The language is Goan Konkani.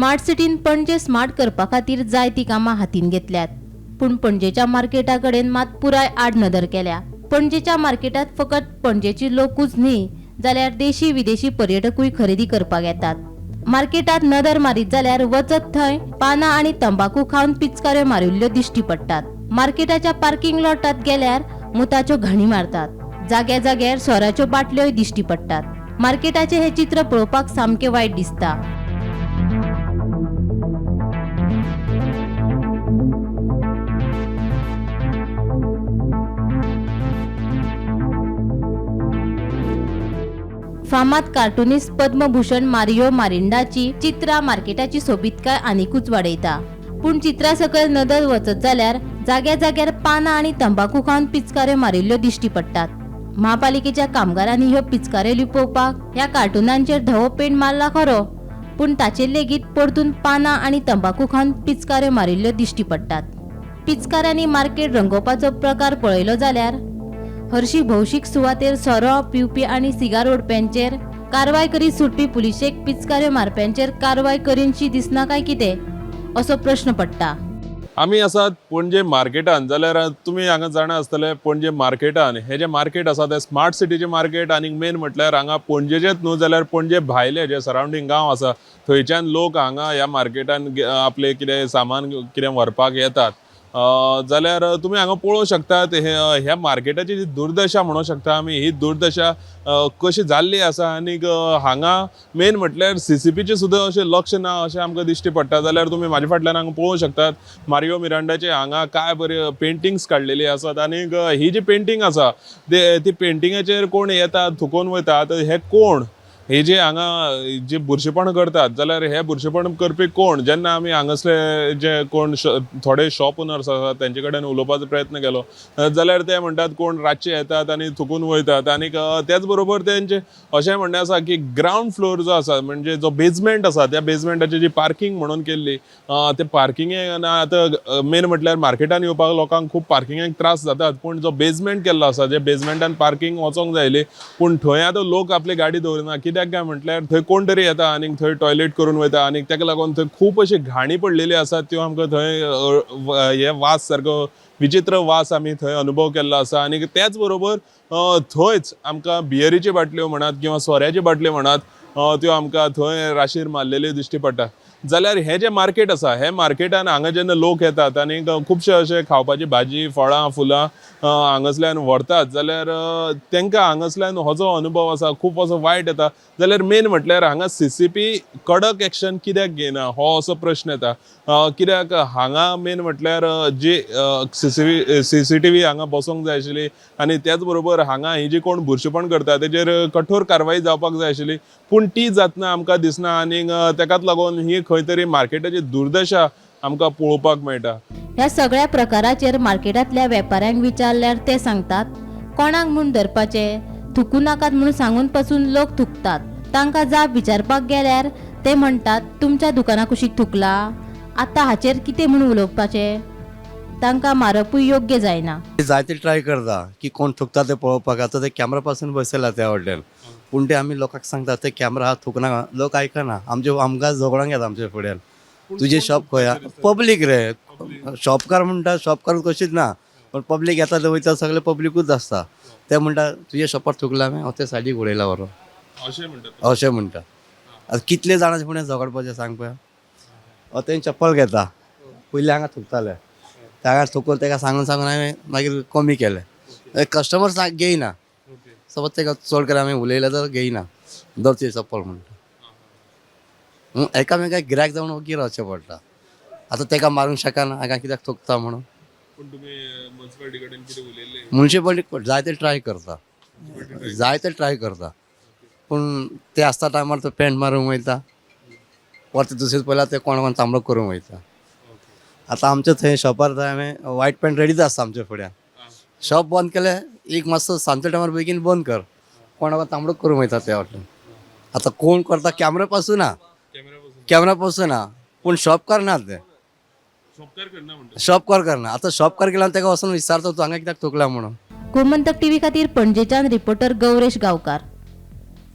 स्मार्ट सिटीन पणजे स्मार्ट करपा खातीर जायतीं कामां हातीन घेतल्यात, पूण पणजेच्या मार्केटा कडेन मात पुराय आडनदर केल्या. पणजेच्या मार्केटात फकत पणजेची लोकूच न्ही जाल्यार देशी विदेशी पर्यटकूय खरेदी करपाक येतात. मार्केटात नदर मारीत जाल्यार वचत थंय पानां आनी तंबाकू खावन पिचकाऱ्यो मारिल्ल्यो दिश्टी पडटात. मार्केटाच्या पार्किंग लॉटात गेल्यार मुताच्यो घाणी मारतात. जाग्या जाग्यार सोऱ्याच्यो बाटल्योय दिश्टी पडटात. मार्केटाचें हें चित्र पळोवपाक सामकें वायट दिसता. फामाद कार्टुनिस्ट पद्मभूषण मारियो मारिंडाची चित्रां मार्केटाची सोबीतकाय आनिकूच वाडयता. पूण चित्रा सकयल नदर वचत जाल्यार जाग्या जाग्यार पानां आनी तंबाकू खावन पिचकाऱ्यो मारिल्ल्यो दिश्टी पडटात. म्हापालिकेच्या कामगारांनी ह्यो पिचकाऱ्यो लिपोवपाक ह्या कार्टुनांचेर धवो पेंट मारला खरो, पूण ताचेर लेगीत परतून पानां आनी तंबाकू खावन पिचकाऱ्यो मारिल्ल्यो दिश्टी पडटात. पिचकाऱ्यांनी मार्केट रंगोवपाचो प्रकार पळयलो जाल्यार हरशी भौशीक सुवातेर सोरो पिवपी आनी सिगार ओडप्यांचेर कारवाय करीत सुटपी पुलिशेक पिचकाऱ्यो मारप्यांचेर कारवाय करीनशी दिसना काय कितें असो प्रश्न पडटा. आमी आसात पणजे मार्केटान, जाल्यार तुमी हांगा जाणा आसतले पणजे मार्केटान हे जे मार्केट आसा ते स्मार्ट सिटीचे मार्केट आनी मेन म्हटल्यार हांगा पणजेचेच न्हू जाल्यार पणजे भायले जे सरावंडींग गांव आसा थंयच्यान लोक हांगा ह्या मार्केटान आपले कितें सामान कितें व्हरपाक येतात. जाल्यार तुमी हांगा पळोवंक शकतात ह्या मार्केटाची जी दुर्दशा म्हणूंक शकता आमी, ही दुर्दशा कशी जाल्ली आसा आनीक हांगा मेन म्हटल्यार सीसीपीचें सुद्दां अशें लक्ष ना अशें आमकां दिश्टी पडटा. जाल्यार तुमी म्हाजे फाटल्यान हांगा पळोवंक शकतात मारियो मिरांडाचे हांगा काय बरे पेंटिंग्स काडलेली आसात आनीक ही जी पेंटींग आसा ती पेंटिंगाचेर कोण येता थुकोवन वयता. आतां हे कोण हे जे हांगा जे बुरशेपण करतात जाल्यार हे बुरशेपण करपी कोण, जेन्ना आमी हांगासले जे कोण थोडे शॉप ओनर्स आसात तेंचे कडेन उलोवपाचो प्रयत्न केलो जाल्यार ते म्हणटात कोण रातचे येतात आनी थुकून वयतात. आनीक त्याच बरोबर तेंचे अशें म्हणणें आसा की ग्रावंड फ्लोर जो आसा म्हणजे जो बेजमेंट आसा त्या बेजमेंटाची जी पार्किंग म्हणून केल्ली ते पार्किंगेक आतां मेन म्हटल्यार मार्केटान येवपाक लोकांक खूब पार्किंगेक त्रास जातात, पूण जो बेजमेंट केल्लो आसा जे बेजमेंटान पार्किंग वचोंक जाय आसली पूण थंय आतां लोक आपली गाडी दवरिना. कित्याक काय म्हटल्यार थंय कोण तरी येता आनी थंय टॉयलेट करून वयता आनी ताका लागून थंय खूब अशी घाणी पडलेली आसा त्यो आमकां थंय हे वास सारको विचित्र वास आमी थंय अनुभव केल्लो आसा. आनी त्याच बरोबर थंयच आमकां बियरीच्यो बाटल्यो म्हणात किंवा सोऱ्याच्यो बाटल्यो म्हणात त्यो आमकां थंय राशीर मारलेल्यो दिश्टी पडटा. जाल्यार हें जें मार्केट आसा हे मार्केटान हांगा जेन्ना लोक येतात आनी खुबशे अशे खावपाची भाजी फळां फुलां हांगासल्यान व्हरतात जाल्यार तांकां हांगासल्यान हो जो अनुभव आसा खूब असो वायट येता. जाल्यार मेन म्हटल्यार हांगा सीसीपी कडक एक्शन कित्याक घेयना हो असो प्रश्न येता. कित्याक हांगा मेन म्हटल्यार जी सीसीटीव्ही हांगा बसोंक जाय आशिल्ली आनी त्याच बरोबर हांगा ही जी कोण बुरशेपण करता तेजेर कठोर कारवाई जावपाक जाय आशिल्ली, पूण ती जातना आमकां दिसना आनीक तेकाच लागून ही खंय तरी मार्केटाची दुर्दशा आमकां पळोवपाक मेळटा. ह्या सगळ्या प्रकाराचेर मार्केटांतल्या वेपाऱ्यांक विचारल्यार ते सांगतात कोणाक म्हूण धरपाचें, थुकू नाकात म्हूण सांगून पसून लोक थुकतात. तांकां जाप विचारपाक गेल्यार ते म्हणटात तुमच्या दुकाना कुशीक थुकला, आतां हाचेर कितें म्हूण उलोवपाचें, तांकां मारपूय योग्य जायना. जायते ट्राय करता की कोण थुकता ते पळोवपाक. आतां ते कॅमरा पासून बसयला त्या व्हडल्यान, पूण ते आमी लोकांक सांगता ते कॅमरा आहा थुकना, लोक आयकना. आमकां झगडोंक येता आमच्या फुड्यान, तुजें शॉप खंय आहा? पब्लीक रे, शॉपकार म्हणटा शॉपकार कशीच ना, पण पब्लीक येता ते वयता सगळे पब्लिकूच आसता. ते म्हणटा तुज्या शॉपार थुकला हांवें, हांव ते सायडीक उडयला बरो अशें म्हणटात अशें म्हणटा. आतां कितले जाणांचे फुडें झगडपाचें सांग पळय. हांव तें चप्पल घेता, पयलीं हांगा थुकताले, हांगा थुकून तेका सांगून सांगून हांवें मागीर कमी केलें. कस्टमर घेयना, समज तेका चड करून आमी उलयले जाल्यार घेयना, दर तुजें चप्पल म्हणटा. एकामेकाक गिरायक जावन ओगी रावचें पडटा. आतां तेका मारूंक शकना हांगा कित्याक थुकता म्हणून. पूण तुमी मुन्सिपालिटी कडेन कितें उलयल्ले? मुन्सिपालिटी जायते ट्राय करता, जायते ट्राय करता, पूण ते आसता टायमार तो पेंट मारूंक वयता, परते दुसरें पयला ते कोण कोण तांबडो करूंक वयता. आतां आमच्या थंय शॉपार थंय हांवें वायट पेंट रेडीच आसता आमच्या फुड्यान. शॉप बंद केलें एक मातसो सांजच्या टायमार बेगीन बंद कर, कोण तांबडो करूंक वयता त्या वाटेन. आतां कोण करता कॅमरा पासून ना, कॅमरा पासून ना, पूण शॉपकार ना ते शॉपकार करना म्हणटा, शॉपकार करना. आतां शॉपकार गेल्यार तेका वचून विचारता तूं हांगा कित्याक थुकला म्हणून. गोमंतक टीव्ही खातीर पणजेच्यान रिपोर्टर गौरेश गांवकार.